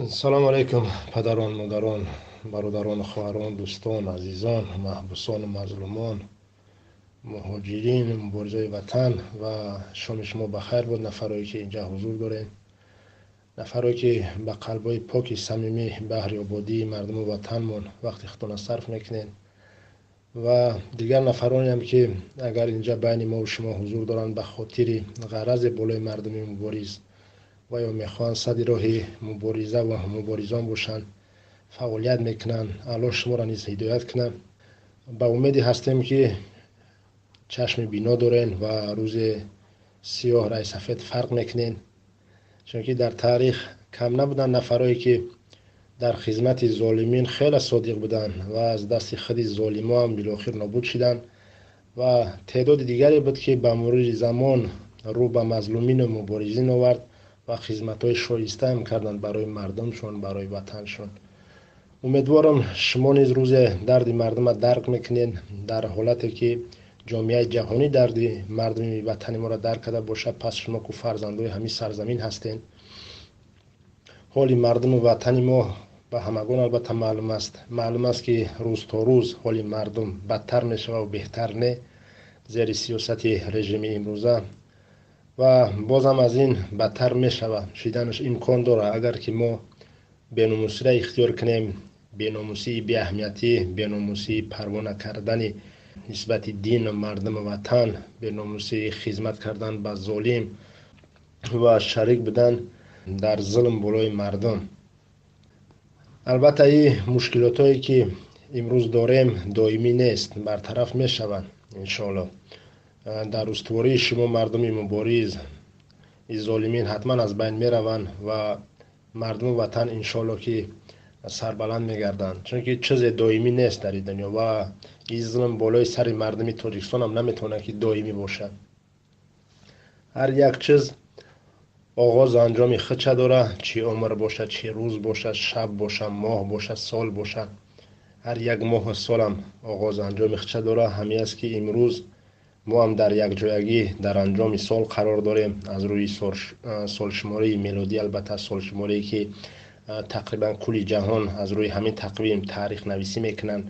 Салому алайкум, падарон, модарон, бародарон, хоҳарон, дӯстон, азизон, маҳбусон, мазлумон, муҳоҷирин, муборизои ватан ва шоми шумо ба хайр буд. Нафарое ки инҷа ҳузур доред, нафарое ки ба қалбҳои поки самимӣ баҳри ободии мардуму ватанмон вақти худтонро сарф мекунед ва дигар нафаронеам ки агар инҷа байни мову шумо ҳузур доранд, ба хотири ғаразе болои мардуми мубориз ва ё мехоҳанд сади роҳи мубориза ва муборизон бошанд, фаъолият мекунанд. Аллоҳ шуморо низ ҳидоят кунад. Ба умеде ҳастем ки чашми бино дорен ва рӯзи сиёҳ рай сафед фарқ мекунен, чунки дар таърих кам набуданд нафарое ки дар хизмати золимин хеле содиқ буданд ва аз дасти худи золимо ҳам билохир нобуд шуданд ва теъдоди дигаре буд ки ба мурури замон рӯ ба мазлумину муборизин овард ва хизматҳои шоистаам карданд барои мардумшон, барои ватаншон. Умедворам, шумо низ рӯзе дарди мардумро дарк мекунед. Дар ҳолате ки ҷомеаи ҷаҳонӣ дарди мардуми ватани моро дарк карда бошад, пас шумо ку фарзандои ҳамин сарзамин ҳастед. Ҳоли мардуму ватани мо ба ҳамагон албатта маълум аст. Маълум аст ки рӯз то рӯз ҳоли мардум бадтар мешавад ва беҳтар не, зери сиёсати режими имрӯза, ва бозам аз ин бадтар мешавад, шиданаш имкон дорад, агар ки мо беномусиро ихтиёр кунем. Беномусии беаҳамиятӣ, беномусии парво накардани нисбати дину мардуму ватан, беномусии хизмат кардан ба золим ва шарик будан дар зулм болои мардум. Албатта, ин мушкилотое ки имрӯз дорем, доимӣ нест, бартараф мешаванд иншоалло. Дар устувории шумо, мардуми мубориз, ин золимин ҳатман аз байн мераванд ва мардуму ватан иншоалло ки сарбаланд мегарданд, чунки чизе доимӣ нест дар ин дунё ва ин зулм болои сари мардуми Тоҷикистон ҳам наметавонад ки доимӣ бошад. Ҳар як чиз оғозу анҷоми худша дорад, чӣ умр бошад, чӣ рӯз бошад, шаб бошад, моҳ бошад, сол бошад. Ҳар як моҳу солам оғозу анҷоми худша дорад. Ҳамин аст ки имрӯз мо ҳам дар якҷоягӣ дар анҷоми сол қарор дорем аз рӯи солшумории мелодӣ, албатта солшуморие ки тақрибан кулли ҷаҳон аз рӯи ҳамин тақвим таърихнависӣ мекунанд,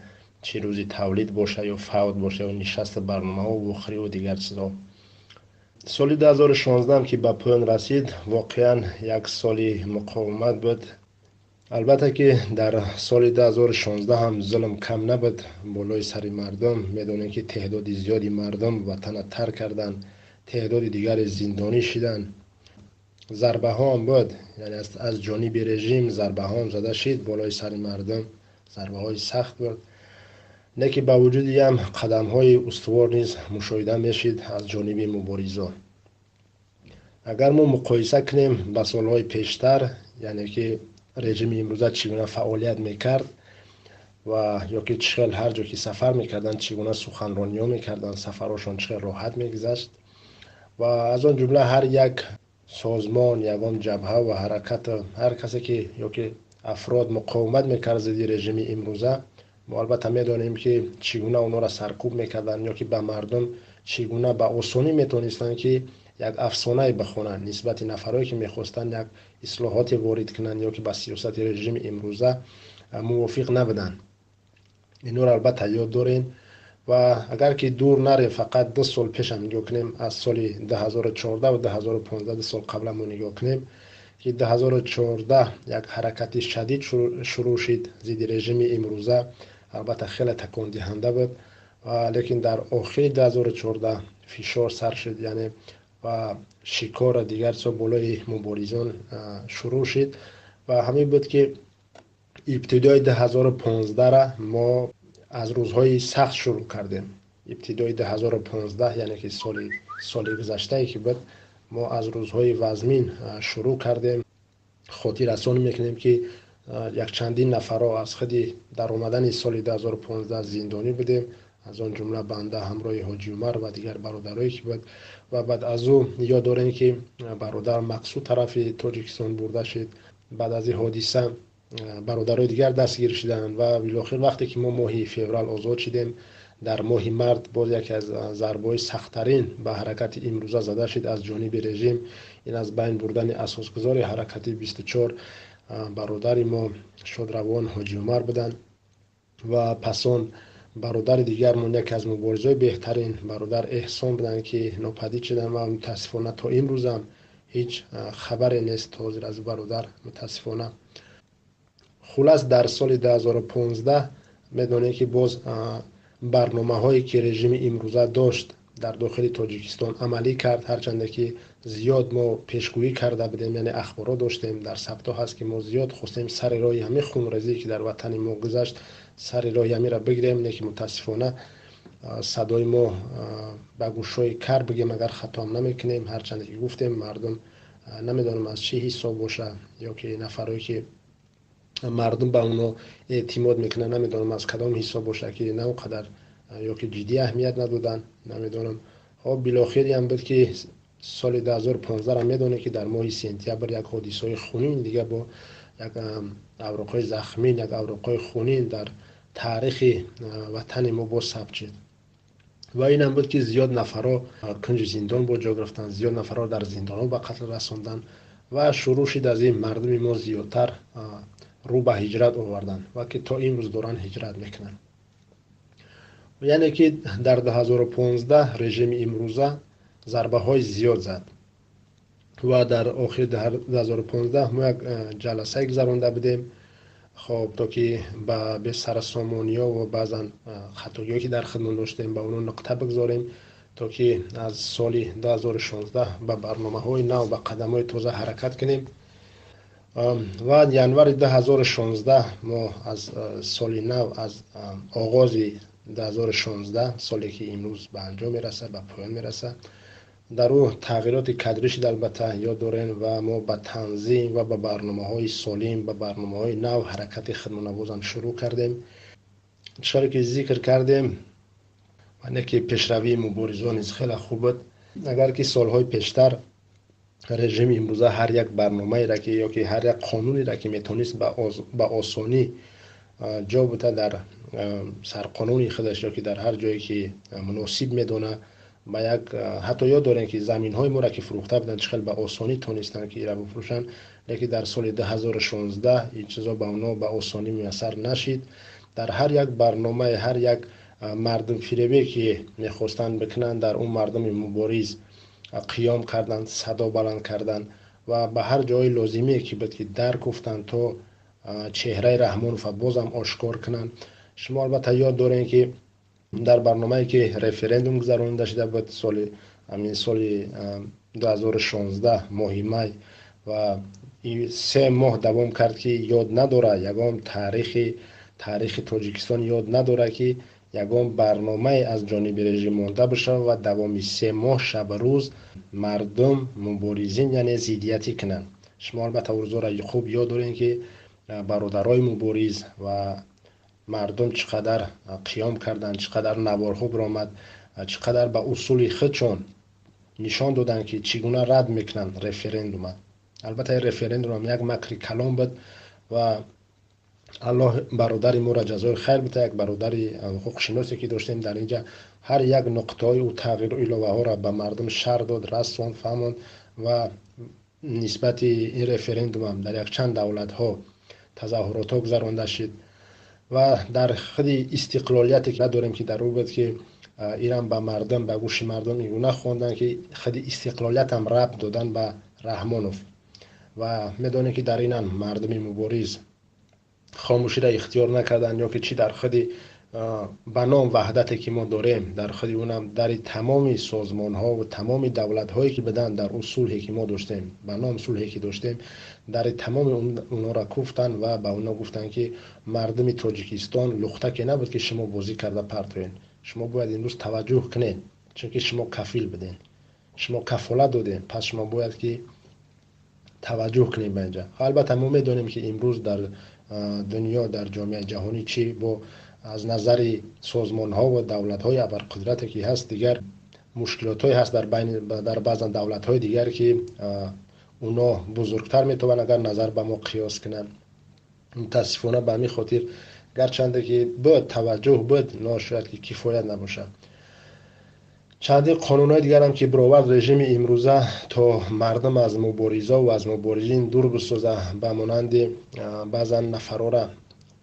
чӣ рӯзи тавлид бошад ё фавт бошад ё нишасту барномаҳо, вохӯриву дигар чизҳо. Соли 2016 ки ба поён расид, воқеан як соли муқовимат буд. Албатта ки дар соли 2016 ҳам зулм кам набуд болои сари мардум. Медонем ки теъдоди зиёди мардум ватанро тарк карданд, теъдоди дигаре зиндонӣ шиданд, зарбаҳо ҳам буд, яъне аз ҷониби режим зарбаҳо ҳам зада шид болои сари мардум, зарбаҳои сахт буд. Лекин ба вуҷуди ҳам қадамҳои устувор низ мушоҳида мешид аз ҷониби муборизон. Агар мо муқоиса кунем ба солҳои пештар, яъне ки режими имрӯза чӣ гуна фаъолият мекард ва ё ки чӣ хел ҳар ҷо ки сафар мекарданд, чӣ гуна суханрониҳо мекарданд, сафарҳошон чӣ хел роҳат мегузашт ва аз он ҷумла ҳар як созмон, ягон ҷабҳа ва ҳаракат, ҳар касе ки ё ки афрод муқовимат мекард зидди режими имрӯза, мо албатта медонем ки чӣ гуна онҳоро саркӯб мекарданд ё ки ба мардум чӣ гуна ба осонӣ метавонистанд ки як афсонае бихонанд нисбати нафарое ки мехостанд як ислоҳоте ворид кунанд ё ки ба сиёсати режими имрӯза мувофиқ набуданд. Инҳоро албатта ёд дорем ва агар ки дур нарем, фақат 2 сол пешам нигоҳ кунем, аз соли 2014 ва 2015, 2 сол қабла мо нигоҳ кунем ки 2014 як ҳаракати шадид шурӯъ шид зидди режими имрӯза. Албатта, хеле такондиҳанда буд, лекин дар охири 2014 фишор сар шуд, яъне ва шикора дигар чизо болои муборизон шурӯъ шид ва ҳамин буд ки ибтидои 2015 мо аз рӯзҳои сахт шурӯъ кардем. Ибтидои 2015, яъне ки соли гузаштае ки буд, мо аз рӯзҳои вазмин шурӯъ кардем. Хотиррасон мекунем ки якчандин нафарҳо аз худи даромадани соли 2015 зиндонӣ будем, аз он ҷумла банда ҳамроҳи Ҳоҷи Умар ва дигар бародарое ки буд. Ва баъд аз ӯ ёд дорем ки бародар Мақсуд тарафи Тоҷикистон бурда шуд. Баъд аз ин ҳодиса бародарои дигар дастгир шуданд ва билохир вақте ки мо моҳи феврал озод шудем, дар моҳи март боз яке аз зарбаҳои сахттарин ба ҳаракати имрӯза зада шуд аз ҷониби режим. Ин аз байн бурдани асосгузори ҳаракати 24, Бародари мо шодравон Ҳоҷи Умар буданд ва пас он бародари дигармон, яке аз муборизои беҳтарин, бародар Эҳсон буданд, ки нопадид шуданд ва мутаассифона то имрӯзам ҳеҷ хабаре нест то ҳозир аз бародар, мутаассифона. Хулас, дар соли 2015 медонем, ки боз барномаҳое ки режими имрӯза дошт, дар дохили Тоҷикистон амалӣ кард. Ҳарчанде ки зиёд мо пешгӯӣ карда будем, яъне ахборот доштем, дар сабтҳо ҳаст, ки мо зиёд хостем сари роҳи ҳамин хунрезие, ки дар ватани мо гузашт, сари роҳи ҳаминро бигирем, лекин мутаассифона садои мо ба гӯшҳои кар, бигем, агар хатоам намекунем. Ҳарчанде ки гуфтем, мардум, намедонам аз чӣ ҳисоб боша ё ки нафарое ки мардум ба онҳо эътимод мекунанд, намедонам аз кадом ҳисоб боша, ки на он қадар ё ки ҷиддӣ аҳамият надоданд, намедонам. Хоб, билохириам буд, ки соли 2015-ро медонем, ки дар моҳи сентябр як ҳодисаҳои хунин дига бо як авроқҳои захмин, як авроқҳои хунин дар таърихи ватани мо боз сабт шуд. Ва инам буд, ки зиёд нафарҳо кунҷи зиндон бо ҷо гирифтанд, зиёд нафарҳо дар зиндонҳо ба қатл расонданд ва шурӯъ шуд аз ин мардуми мо зиёдтар рӯ ба ҳиҷрат оварданд ва ки то имрӯз доранд ҳиҷрат мекунанд. Яъне ки дар 2015 режими имрӯза зарбаҳои зиёд зад ва дар охири 2015 мо як ҷаласае гузаронда будем, хоб, то ки ба бесарасомониҳо ва баъзан хатогиҳое, ки дар хидмат доштем, ба онҳо нуқта бигзорем, то ки аз соли 2016 ба барномаҳои нав, ба қадамҳои тоза ҳаракат кунем. Ва январи 2016 мо аз соли нав, аз оғози 2016, соле ки имрӯз ба анҷом мерасад, ба поён мерасад, дар ӯ тағйироти кадрӣ шуд, албатта ёд дорем, ва мо ба танзим ва ба барномаҳои солим, ба барномаҳои нав ҳаракати хидматнавозам шурӯъ кардем. Чиқаре ки зикр кардем, яъне ки пешравии муборизон низ хеле хуб буд. Агар ки солҳои пештар режими имрӯза ҳар як барномаеро ки ё ки ҳар як қонунеро ки метавонист ба осонӣ ҷо буда дар сарқонуни худаш ё ки дар ҳар ҷое ки муносиб медонад, ба як ҳатто ёд дорем, ки заминҳои моро ки фурӯхта буданд, чӣ хел ба осонӣ тонистанд, ки ира бифурӯшанд, лекин дар соли 2016 ин чизо ба онҳо ба осонӣ муяссар нашид. Дар ҳар як барномаи, ҳар як мардумфиребе ки мехостанд бикунанд, дар он мардуми мубориз қиём карданд, садо баланд карданд ва ба ҳар ҷои лозимие ки буд, ки дар гуфтанд, то чеҳраи Раҳмонова бозам ошкор кунанд. Шумо албатта ёд дорем, ки дар барномае ки референдум гузаронида шуда буд соли ҳамин соли 2016 моҳи май ва 3 моҳ давом кард, ки ёд надорад ягон таърихи Тоҷикистон ёд надорад, ки ягон барномае аз ҷониби режим монда бошад ва давоми 3 моҳ шабу рӯз мардум муборизин, яъне зиддиятӣ кунанд. Шумо албатта рӯзоро хуб ёд дорем, ки бародарои мубориз ва мардум чӣ қадар қиём карданд, чӣ қадар наворҳо баромад, чӣ қадар ба усули худшон нишон доданд, ки чӣ гуна рад мекунанд референдума. Албатта, ин референдумам як макри калон буд ва Аллоҳ бародари моро ҷазои хайр бита. Як бародари ҳуқуқшиносе ки доштем дар инҷа, ҳар як нуқтаҳои ӯ тағйиру иловаҳоро ба мардум шарҳ дод, расонд, фаҳмонд ва нисбати ин референдумам дар якчанд давлатҳо тазоҳуротҳо гузаронда шид. Ва дар худи истиқлолияте ки дорем, ки дар ӯ буд, ки ирам ба мардум, ба гӯши мардум ин гуна хонданд, ки худи истиқлолиятам рабт додан ба Раҳмонов. Ва медонем, ки дар инам мардуми мубориз хомӯширо ихтиёр накарданд, ё ки чӣ дар худи ба ном ваҳдате ки мо дорем, дар худи унам дари тамоми созмонҳо ва тамоми давлатҳое ки буданд, дар ӯ сулҳе ки мо доштем, ба ном сулҳе ки доштем, дари тамоми онҳоро куфтанд ва ба онҳо гуфтанд, ки мардуми Тоҷикистон лухтаке набуд, ки шумо бозӣ карда партоед. Шумо бояд имрӯз таваҷҷӯҳ кунед, чунки шумо кафил будед, шумо кафолат додед, пас шумо бояд ки таваҷҷӯҳ кунем ба инҷа. Албатта, мо медонем, ки имрӯз дар дунё, дар ҷомеаи ҷаҳонӣ чӣ бо аз назари созмонҳо ва давлатҳои абарқудрате ки ҳаст, дигар мушкилотҳое ҳаст дар баъзан давлатҳои дигар, ки оно бузургтар метавонанд, агар назар ба мо қиёс кунанд. Мутаассифона, ба ҳамин хотир, гарчанде ки буд, таваҷҷӯҳ буд, но шояд ки кифоят набошад. Чандин қонунҳои дигарам ки бировард режими имрӯза то мардум аз мубориза ва аз муборизин дур бисоза, ба монанди баъзан нафарора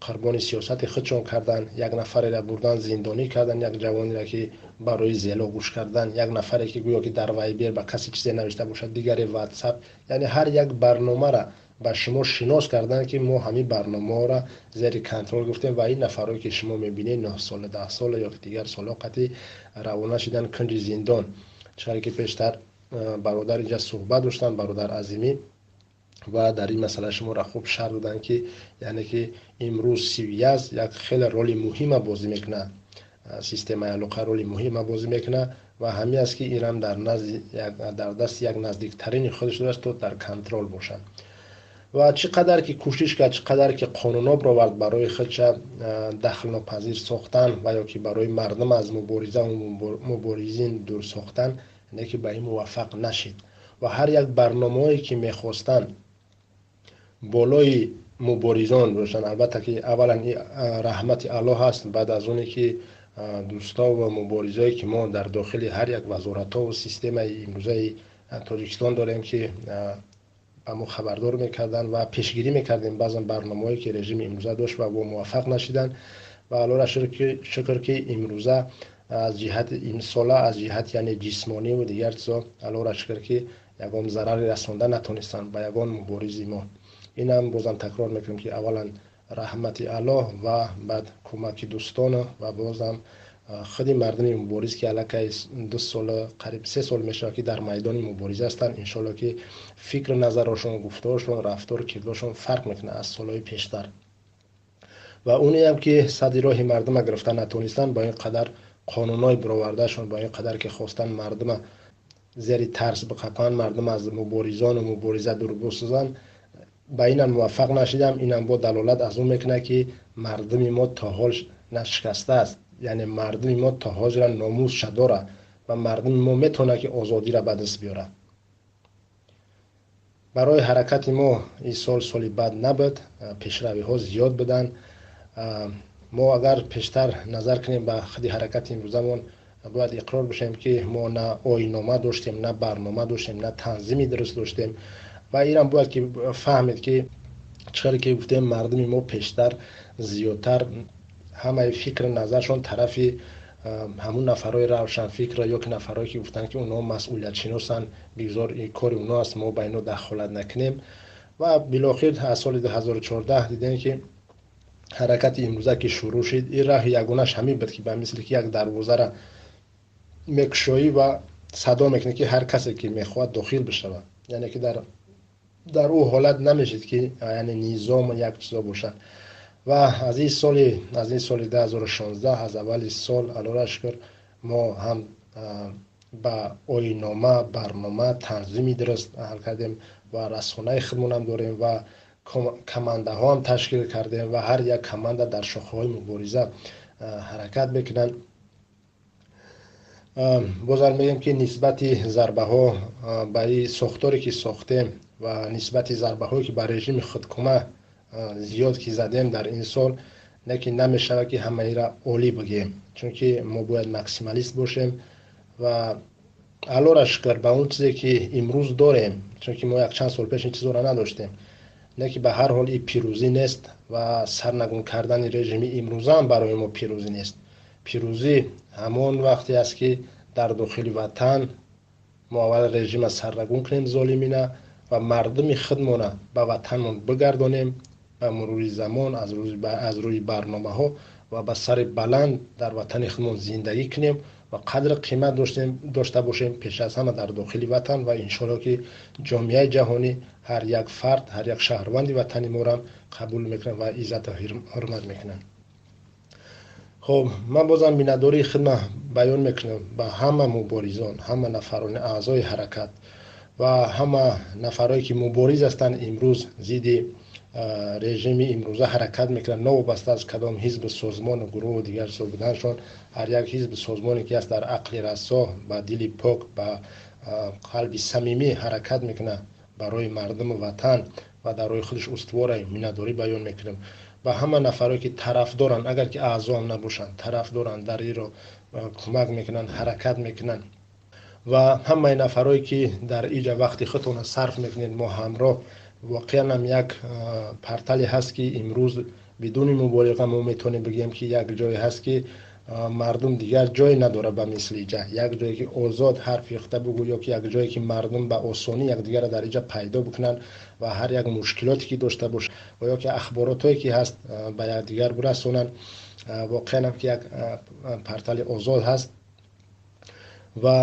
қурбони сиёсати худшон кардан, як нафареро бурдан зиндонӣ кардан, як ҷавонеро ки барои зело гӯш кардан, як нафаре ки гӯё ки дар Вайбер ба касе чизе навишта бошад, дигаре Ватсап, яъне ҳар як барномаро ба шумо шинос кардан, ки мо ҳамин барномаҳоро зери контрол гирифтем ва ин нафарое ки шумо мебинед 9 сола, 10 сола ё дигар солҳо қатъи равона шидан кунҷи зиндон. Чаре ки пештар бародар инҷа суҳбат доштанд, бародар Азимӣ, ва дар ин масъала шуморо хуб шарҳ доданд, ки яъне ки имрӯз связь як хеле роли муҳима бозӣ мекунад, системаи алоқа роли муҳима бозӣ мекунад ва ҳамин аст ки инам дар дасти як наздиктарини худаш дорад, то дар контрол бошад. Ва чӣ қадар ки кӯшиш кард, чӣ қадар ки қонунҳо бировард барои худша дахлнопазир сохтан ва ё ки барои мардум аз мубориза ва муборизин дур сохтан, не ки ба ин муваффақ нашид. Ва ҳар як барномаҳое ки мехостанд болои муборизон бошанд, албатта ки аввалан раҳмати Аллоҳ аст, баъд аз оне ки дӯсто ва муборизое ки мо дар дохили ҳар як вазоратҳо ва системаи имрӯзаи Тоҷикистон дорем, ки ба мо хабардор мекарданд ва пешгирӣ мекардем баъзан барномаҳое ки режими имрӯза дошт ва бо муваффақ нашиданд. Ва Аллоҳро шукр ки имрӯза аз ҷиҳати имсола, аз ҷиҳати яъне ҷисмонӣ ва дигар чизо, Аллоҳро шукр ки ягон зараре расонда натонистанд ба ягон муборизи мо. Инам бозам такрор мекунем ки аввалан раҳмати Аллоҳ ва баъд кӯмаки дӯстону ва бозам худи мардуми мубориз ки аллакай 2 сол, қариб 3 сол мешавад ки дар майдони мубориза ҳастанд. Иншоалло ки фикру назарашон, гуфторашон, рафтору кирдорашон фарқ мекунад аз солҳои пештар. Ва онеам ки сади роҳи мардума гирифта натонистанд, ба ин қадар қонунҳои бировардаашон, ба ин қадар ки хостанд мардума зери тарс биқапанд, мардум аз муборизону мубориза дур бисозанд, ба инам муваффақ нашидам. Инам бо далолат аз он мекунад ки мардуми мо то ҳол нашикастааст, яъне мардуми мо то ҳозира номусша дорад ва мардуми мо метавонад ки озодиро ба даст биёрад. Барои ҳаракати мо ин сол соли бад набуд, пешравиҳо зиёд буданд. Мо агар пештар назар кунем ба худи ҳаракати имрӯзамон, бояд иқрор бошем ки мо на оиннома доштем, на барнома доштем, на танзими дуруст доштем. Ва инам бояд ки фаҳмед ки чӣ хеле ки гуфтем, мардуми мо пештар зиёдтар ҳамаи фикру назаршон тарафи ҳамун нафарҳои равшанфикр ё ки нафарҳое ки гуфтанд ки онҳо масъулиятшиносанд, бигзор ин кори онҳо аст, мо ба инҳо дахолат накунем. Ва билохир аз соли 2014 дидем ки ҳаракати имрӯза ки шурӯъ шуд, ин раҳи ягонаш ҳамин буд ки ба мисли ки як дарвозаро мекушоӣ ва садо мекунӣ ки ҳар касе ки мехоҳад дохил бишавад, яъне ки дар ӯ ҳолат намешид ки яъне низом як чизо бошад. Ва аз ин соли 2016, аз аввали сол, Аллоҳро шукр, мо ҳам ба оиннома, барнома, танзими дуруст ҳал кардем ва расонаи худмонам дорем ва командаҳоам ташкил кардем ва ҳар як команда дар шохаҳои мубориза ҳаракат мекунанд. Бозам мегӯем ки нисбати зарбаҳо ба ин сохторе ки сохтем ва нисбати зарбаҳое ки ба режими худкума зиёд ки задем дар ин сол, не ки намешавад ки ҳамаира олӣ бигӯем, чунки мо бояд максималист бошем. Ва Аллоҳро шукр ба он чизе ки имрӯз дорем, чунки мо якчанд сол пеш ин чизҳоро надоштем, не ки ба ҳар ҳол ин пирӯзӣ нест ва сарнагун кардани режими имрӯзаам барои мо пирӯзӣ нест. Пирӯзӣ ҳамон вақте аст ки дар дохили ватан мо аввал режима сарнагун кунем золимина ва мардуми худмона ба ватанмон бигардонем ба мурури замон, аз рӯи барномаҳо ва ба сари баланд дар ватани худмон зиндагӣ кунем ва қадру қимат дошта бошем пеш аз ҳама дар дохили ватан. Ва иншоалло ки ҷомеаи ҷаҳонӣ ҳар як фард, ҳар як шаҳрванди ватани моро қабул мекунанд ва иззату ҳурмат мекунанд. Ман бозам миннатдории худро баён мекунам ба ҳама муборизон, ҳама нафарони аъзои ҳаракат ва ҳама нафарое ки мубориз ҳастанд имрӯз зидди режими имрӯза ҳаракат мекунанд, новобаста аз кадом ҳизбу созмону гурӯҳу дигар чизо буданашон. Ҳар як ҳизбу созмоне ки аст дар ақли расо, ба дили пок, ба қалби самимӣ ҳаракат мекунад барои мардуму ватан ва дар роҳи худаш устуворе, миннатдорӣ баён мекунам. Ба ҳама нафарое ки тараф доранд, агар ки аъзоам набошанд, тараф доранд, дар иро кӯмак мекунанд, ҳаракат мекунанд, ва ҳамаи нафарое ки дар иҷа вақти худтонро сарф мекунед, мо ҳамроҳ. Воқеан ҳам як портале ҳаст, ки имрӯз бидуни муболиға мо метавонем бигӯем, ки як ҷое ҳаст, ки мардум дигар ҷое надорад ба мисли иҷа, як ҷое ки озод ҳарф ёфта бугӯ, ё ки як ҷое ки мардум ба осонӣ якдигарро дар иҷа пайдо бикунанд ва ҳар як мушкилоте ки дошта бошад ва ё ки ахборотое ки ҳаст, ба якдигар бирасонанд. Воқеан ҳам ки як портали озод ҳаст. Ва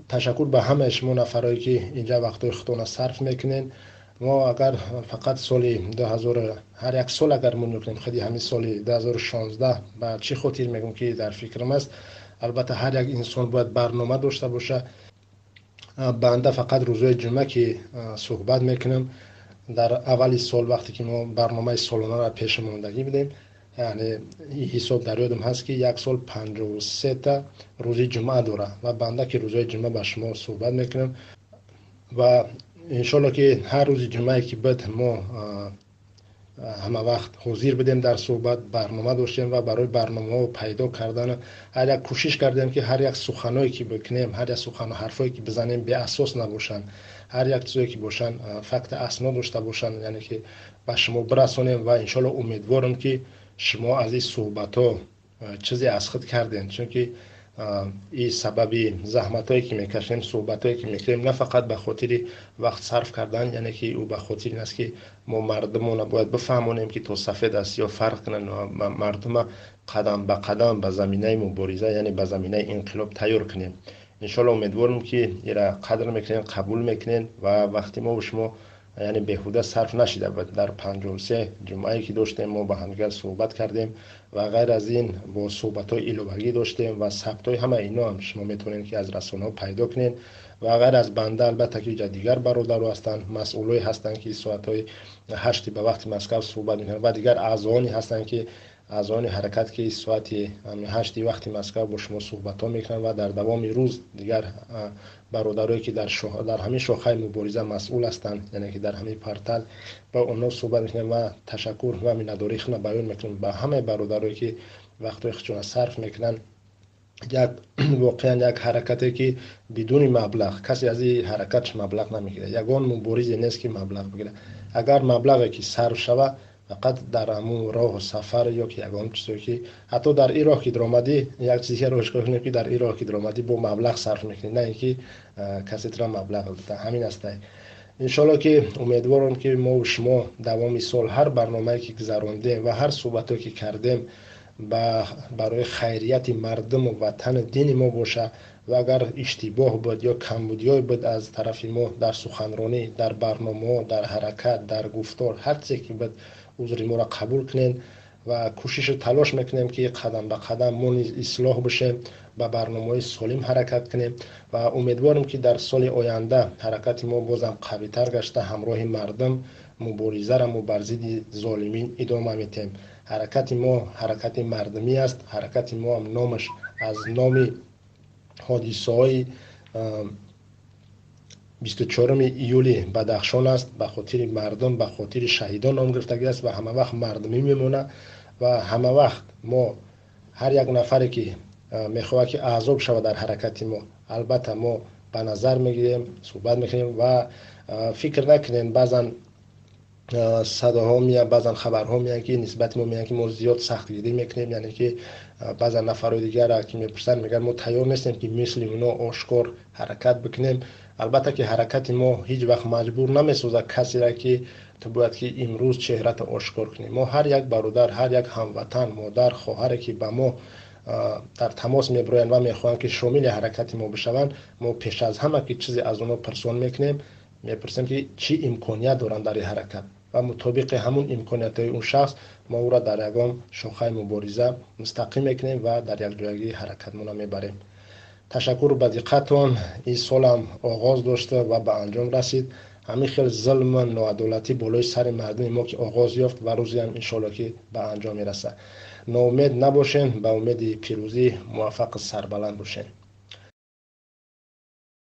ташаккур ба ҳамаи шумо нафарое ки инҷа вақтҳои худтонро сарф мекунед. Мо агар фақат соли 2000, ҳар як сол агар мо мекунем, худи ҳамин соли 2016, ба чӣ хотир мегӯм, ки дар фикрам аст, албатта ҳар як инсон бояд барнома дошта боша. Банда фақат рӯзҳои ҷумъа ки суҳбат мекунам. Дар аввали сол, вақте ки мо барномаи солонаро пешмондагӣ будем, яъне ҳисоб дар ёдам ҳаст, ки як сол 53-та рӯзи ҷумъа дорад, ва банда ки рӯзҳои ҷумъа ба шумо суҳбат мекунам. Ва иншолло ки ҳар рӯзи ҷумъае ки буд, мо ҳама вақт ҳозир будем дар суҳбат, барнома доштем ва барои барномаҳо пайдо кардан ҳар як кӯшиш кардем, ки ҳар як суханое ки бикунем, ҳар як сухану ҳарфое ки бизанем, беасос набошанд, ҳар як чизое ки бошанд, факти аснод дошта бошанд, яъне ки ба шумо бирасонем. Ва иншолло умедворам, ки шумо аз ин суҳбатҳо чизе аз худ кардем, чунки ин сабаби заҳматҳое ки мекашем, суҳбатҳое ки мекунем, на фақат ба хотири вақт сарф кардан, яъне ки ӯ ба хотири ин аст, ки мо мардумона бояд бифаҳмонем, ки то сафед аз сиёҳ фарқ кунанд ва мардума қадам ба қадам ба заминаи мубориза, яъне ба заминаи инқилоб тайёр кунем. Иншолло умедворам, ки ира қадр мекунем, қабул мекунем ва вақти мо шумо, яъне беҳуда сарф нашида буд. Дар 53 ҷумъае ки доштем, мо ба ҳамдигар суҳбат кардем ва ғайр аз ин бо суҳбатҳои иловагӣ доштем ва сабтҳои ҳама ино ҳам шумо метавонед, ки аз расонаҳо пайдо кунед. Ва ғайр аз банда, албатта ки ҷа дигар бародаро ҳастанд, масъулое ҳастанд, ки соатҳои 8 ба вақти Москав суҳбат мекунанд, ва дигар аъзоне ҳастанд, ки аъзони ҳаракат, ки соати 8 вақти Москав бо шумо суҳбатҳо мекунанд. Ва дар давоми рӯз дигар бародарое ки дар ҳамин шохаи мубориза масъул ҳастанд, яъне ки дар ҳамин портал, ба онҳо суҳбат мекунем. Ва ташаккур ва миннатдории худро баён мекунем ба ҳамаи бародарое ки вақтҳои худшонро сарф мекунанд. Як воқеан як ҳаракате, ки бидуни маблағ, касе аз ин ҳаракатш маблағ намегирад, ягон муборизе нест, ки маблағ бигирад. Агар маблағе ки сарф шавад, фақат дар ҳамун роҳу сафар ё ки ягон чизе, ки ҳатто дар ин роҳ ки даромадӣ, як чизеро ошкор кунем, ки дар ин роҳ ки даромадӣ, бо маблағ сарф мекунӣ, на ин ки касе тура маблағ дода. Ҳамин аст. Иншолло ки умедворам, ки мо шумо давоми сол ҳар барномае ки гузарондем ва ҳар суҳбатое ки кардем, барои хайрияти мардуму ватану дини мо боша. Ва агар иштибоҳ буд ё камбудиҳое буд аз тарафи мо дар суханронӣ, дар барномаҳо, дар ҳаракат, дар гуфтор, ҳар чизе ки буд, узри моро қабул кунед. Ва кӯшишу талош мекунем, ки қадам ба қадам мо низ ислоҳ бошем, ба барномаҳои солим ҳаракат кунем. Ва умедворем, ки дар соли оянда ҳаракати мо бозам қавитар гашта, ҳамроҳи мардум муборизаро мо бар зидди золимин идома медиҳем. Ҳаракати мо ҳаракати мардумӣ аст. Ҳаракати мо ҳам номаш аз номи ҳодисаҳои 24 июли Бадахшон аст, ба хотири мардум, ба хотири шаҳидон ном гирифтагӣ аст ва ҳама вақт мардумӣ мемонад. Ва ҳама вақт мо ҳар як нафаре ки мехоҳад, ки аъзо шавад дар ҳаракати мо, албатта мо ба назар мегирем, суҳбат мекунем. Ва фикр накунем, баъзан садоҳо меяд, баъзан хабарҳо меянд, ки нисбати мо меянд, ки мо зиёд сахтгирӣ мекунем. Яъне ки баъзан нафарҳои дигарро ки мепурсанд, мегӯянд, мо тайёр нестем, ки мисли оно ошкор ҳаракат бикунем. Албатта ки ҳаракати мо ҳеҷ вақт маҷбур намесозад касеро, ки ту бояд ки имрӯз чеҳрато ошкор кунӣ. Мо ҳар як бародар, ҳар як ҳамватан, модар, хоҳаре ки ба мо дар тамос мебироянд ва мехоҳанд, ки шомили ҳаракати мо бишаванд, мо пеш аз ҳама ки чизе аз онҳо пурсон мекунем, мепурсем, ки чӣ имконият доранд дар ин ҳаракат, ва мутобиқи ҳамун имкониятҳои он шахс мо ӯро дар ягон шохаи мубориза мустақим мекунем ва дар якҷоягӣ ҳаракатмонро мебарем. Ташаккур ба диққатон. Ин солам оғоз дошта ва ба анҷом расид. Ҳамин хел зулму ноадолатӣ болои сари мардуми мо ки оғоз ёфт ва рӯзеам иншоалло ки ба анҷом мерасад. Ноумед набошен, ба умеди пирӯзӣ, муваффақу сарбаланд бошен.